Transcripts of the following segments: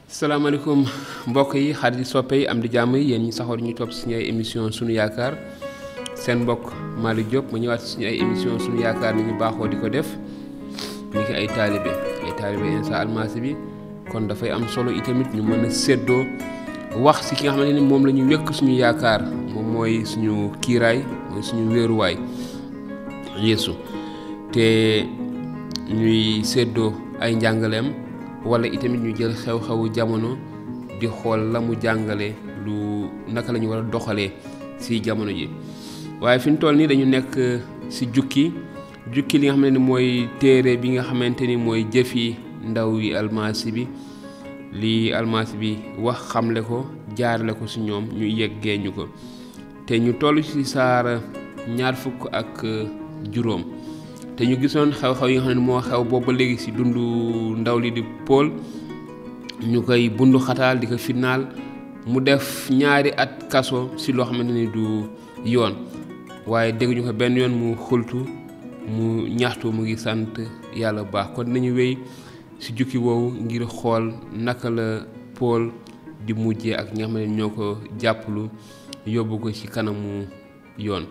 salaamaaleykum mbokk yi xarit soppe yi am di jàmm yi yéen ñi saxoor ñu topp suñu ay émission sunu yaakaar seen mbokk Malick Diop ma ñëwaat suñu ay émission sunu yaakaar ni ñu baaxoo di ko def ni ki ay taalibe Insa Almasi bi kon dafay am solo itamit ñu mën a séddoo wax si ki nga xamante ni moom la ñu wekk suñu yaakaar moom mooy suñu kiiraay mooy suñu wéeruwaay Yeesu te ñuy séddoo ay njàngaleem wala itamit ñu jël xew-xewu jamono di xool la mu jàngale lu naka la ñu war a doxalee si jamono ji waaye fi ñu toll nii dañu nekk si jukki li nga xamante ni mooy téere bi nga xamante ni mooy jëfi ndaw yi almasi bi li almasi bi wax xamle ko jaarale ko si ñoom ñu yeggee ñu ko te ñu toll si saar 25 te ñu gisoon xew-xew yi nga xam ne moo xew booba léegi si dundu ndaw li di Paul ñu koy bundu xataal di ko finnaal mu def 2 at kaso si loo xamante ni du yoon waaye dégguñu ko benn yoon mu xultu mu ñaxtu mu ngi sant yàlla bu baax kon nañu wéy si jukki woowu ngir xool naka la Paul di mujjee ak ñi nga xam ne ñoo ko jàppalu yóbbu ko ci kanamu yoon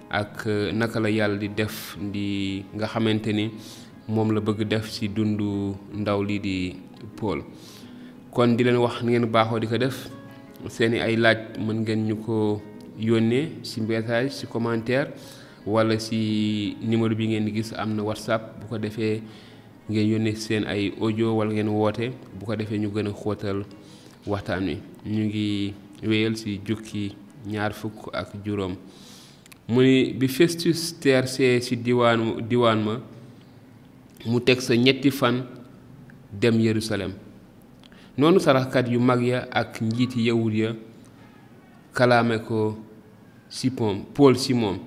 ak naka la yàlla di def di nga xamante ni moom la bëgg def ci dundu ndaw lii di Paul kon di leen wax ni ngeen baaxoo di ko def seeni ay laaj mën ngeen ñu ko yónnee ci message ci commentaire wala ci numéro bi ngeen di gis am na WhatsApp bu ko defee ngeen yónnee seen ay audio wala ngeen woote bu ko defee ñu gën a xóotal waxtaan wi ñu ngi wéyal ci jukki 25 mu ni bi Festus teersee ci diwaan ma mu teg sa 3 fan dem Yerusalem noonu saraxkat yu mag ya ak njiiti yawut ya kalaame ko ci Paul ci moom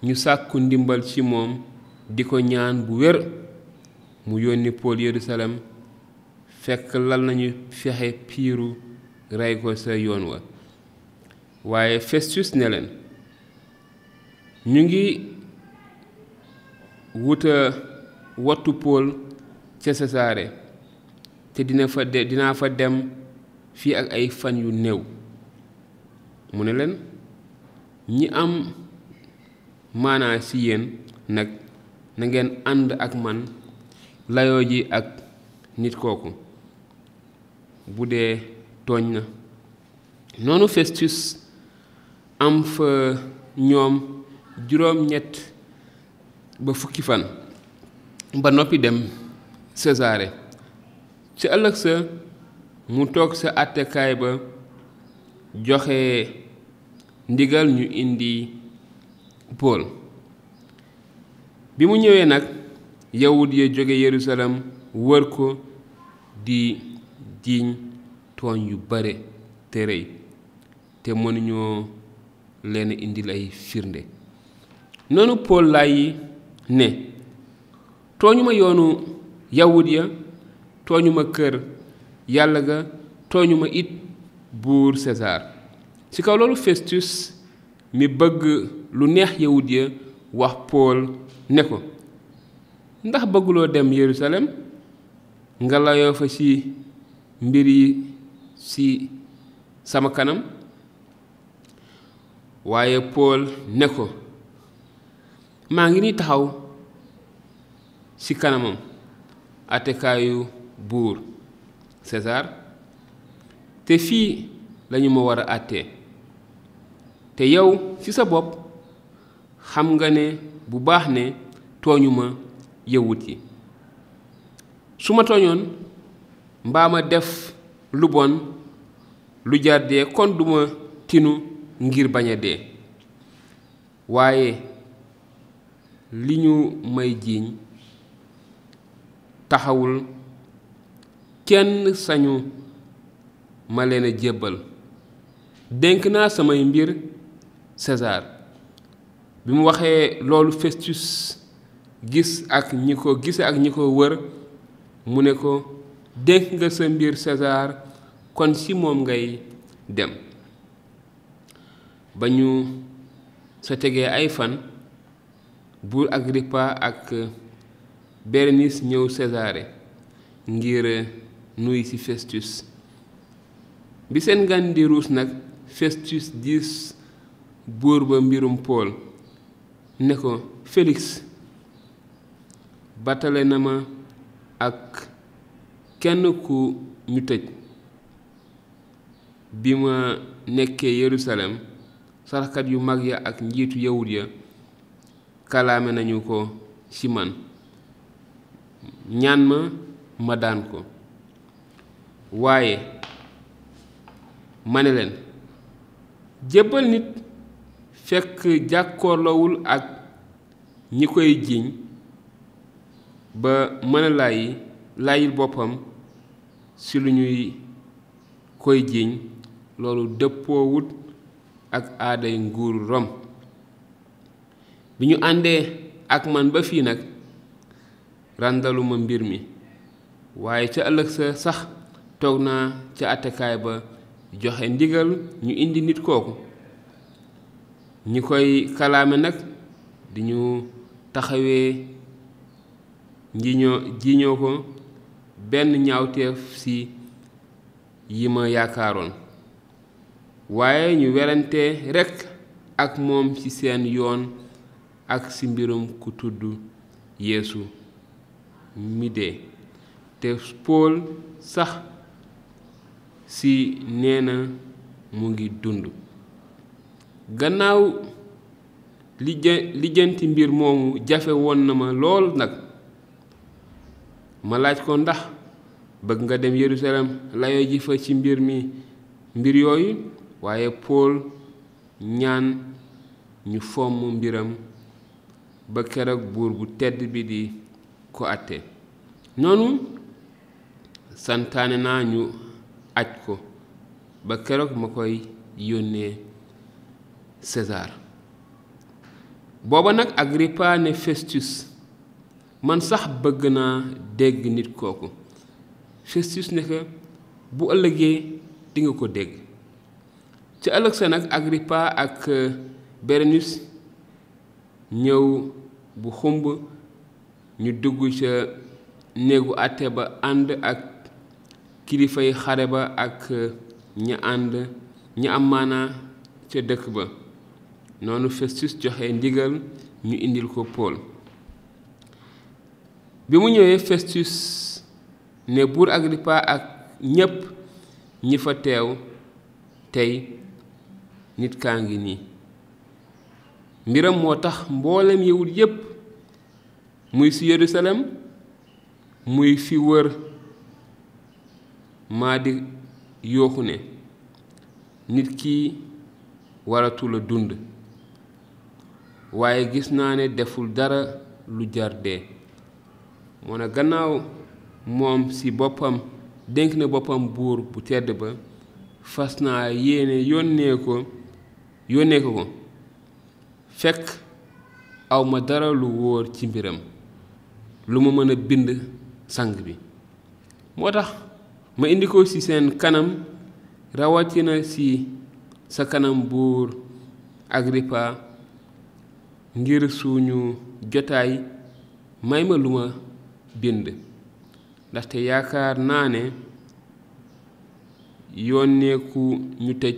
ñu sàkku ndimbal ci moom di ko ñaan bu wér mu yónni Paul Yerusalem fekk lal nañu fexe piiru rey ko sa yoon wa waaye Festus ne leen ñu ngi wattu Paul ca Sesaare te dinaa fa dem fii ak ay fan yu néew mu ne leen ñi am maanaa ci yéen nag na ngeen ànd ak man layoo ji ak nit kooku bu dee tooñ na noonu Festus am fa ñoom 7 ba fukki fan ba noppi dem Sesaare ci ëllëg sa mu toog sa àttekaay ba joxe ndigal ñu indi Paul bi mu ñëwee nag yawut ya jóge Yerusalem wër ko di jiiñ tooñ yu bare te rëy te mënuñoo leen indil ay firnde noonu Paul lay ne tooñuma yoonu yawut ya tooñuma kër yàlla ga tooñuma it buur César ci kaw loolu Festus mi bëgg lu neex yawut ya wax Paul ne ko ndax bëgguloo dem Yerusalem nga layoo fa ci mbir yi ci sama kanam waaye Paul ne ko maa ngi ni taxaw ci kanamam àttekaayu buur César te fii lañu ma war a àttee te yow ci sa bopp xam nga ne bu baax ne tooñuma yawut yi su ma tooñoon mbaa ma def lu bon lu jar dee kon duma tinu ngir bañ a dee waaye li ñu may jiiñ taxawul kenn sañu ma leen a jébbal dénk naa samay mbir César bi mu waxee loolu Festus gise ak ñi ko wër mu ne ko dénk nga sa mbir César kon ci moom ngay dem ba ñu sa tegee ay fan buur Agrippa ak Bérénice ñëw César ngir nuy ci Festus bi seen gan di ruus nag Festus diis buur ba mbirum Pool ne ko Félix batale na ma ak kenn ku ñu tëj bi ma nekkee Yerusalem saraxkat yu mag ya ak njiitu yawut ya kalaame nañu ko ci man ñaan ma daan ko waaye ma ne leen jébbal nit fekk jàkkoorloowul ak ñi koy jiiñ ba mën a laayil boppam ci lu ñuy koy jiiñ loolu dëppoowut ak aaday nguuru Rom bi ñu àndee ak man ba fii nag ràndaluma mbir mi waaye ca ëllëg sa sax toog naa ca attekaay ba joxe ndigal ñu indi nit kooku ñi koy kalaame nag di ñu taxawee jiiñoo ko benn ñaawteef ci yi ma yaakaaroon waaye ñu werante rekk ak moom ci seen yoon ak ci mbirum ku tudd Yeesu mi dee te Pool sax ci nee na mu ngi dund gannaaw lijjanti mbir moomu jafe woon na ma lool nag ma laaj ko ndax bëgg nga dem Yerusalem layoo ji fa ci mbir yooyu waaye Pool ñaan ñu fomm mbiram ba keroog buur bu tedd bi di ko àtte noonu santaane naa ñu aj ko ba keroog ma koy yónnee César booba nag Agrippa ne Festus man sax bëgg naa dégg nit kooku Festus ne ko bu ëllëgee dinga ko dégg ci ëllëg sa nag Agrippa ak Berenus ñëw bu xumb ñu dugg ca néegu àtte ba ànd ak kilifay xare ba ak ñi am maanaa ca dëkk ba noonu Festus joxe ndigal ñu indil ko Pool bi mu ñëwee Festus ne buur Agrippa ak ñépp ñi fa teew tey nit kaa ngi nii mbiram moo tax mboolem yawut yépp muy ci Yerusalem muy fi wër maa di yooxu ne nit ki waratul a dund waaye gis naa ne deful dara lu jar dee moo ne gannaaw moom ci boppam dénk na boppam buur bu tedd ba fas naa yéene yónnee ko fekk awma dara lu wóor ci mbiram lu ma mën a bind sang bi moo tax ma indi ko ci seen kanam rawatina ci sa kanam buur Agrippa ngir suñu jotaay may ma lu ma bind ndaxte yaakaar naa ne yónneeku ñu tëj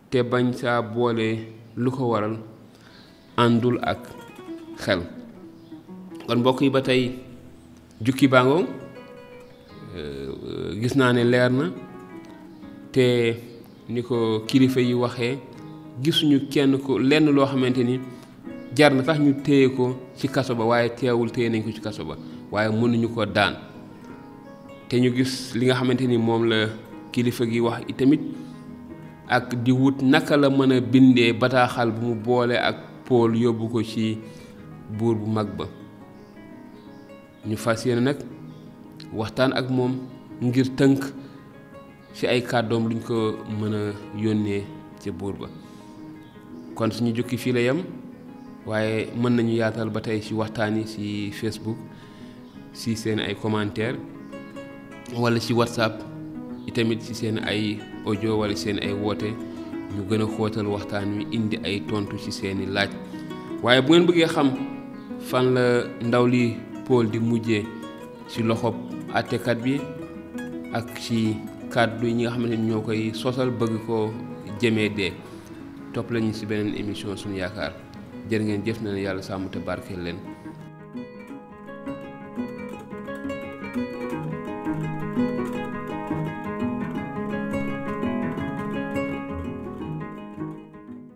te bañ saa boole lu ko waral àndul ak xel kon mbokk yi ba tey jukki baango gis naa ne leer na te ni ko kilifa yi waxee gisuñu kenn ko lenn loo xamante ni jar na sax ñu téye ko ci kaso ba waaye teewul téye nañ ko ci kaso ba waaye mënuñu ko daan te ñu gis li nga xamante ni moom la kilifa gi wax itamit ak di wut naka la mën a bindee bataaxal bu mu boole ak Pool yóbbu ko ci buur bu mag ba ñu fas yéene nag waxtaan ak moom ngir tënk ci ay kàddoom luñ ko mën a yónnee ca buur ba kon suñu jukki fii la yem waaye mën nañu yaatal ba tey ci waxtaan yi ci Facebook ci seen ay commentaire wala ci WhatsApp itamit ci seen ay audio wala seen ay woote ñu gën a xóotal waxtaan wi indi ay tontu ci seeni laaj waaye bu ngeen bëggee xam fan la ndaw li Pool di mujjee ci loxob àttekat bi ak ci kàddu yi ñi nga xamante ni ñoo koy sosal bëgg ko jëmee dee. topp lañu ci beneen émission suñu yaakaar jërë ngeen jëf na yàlla sàmm te barkeel leen.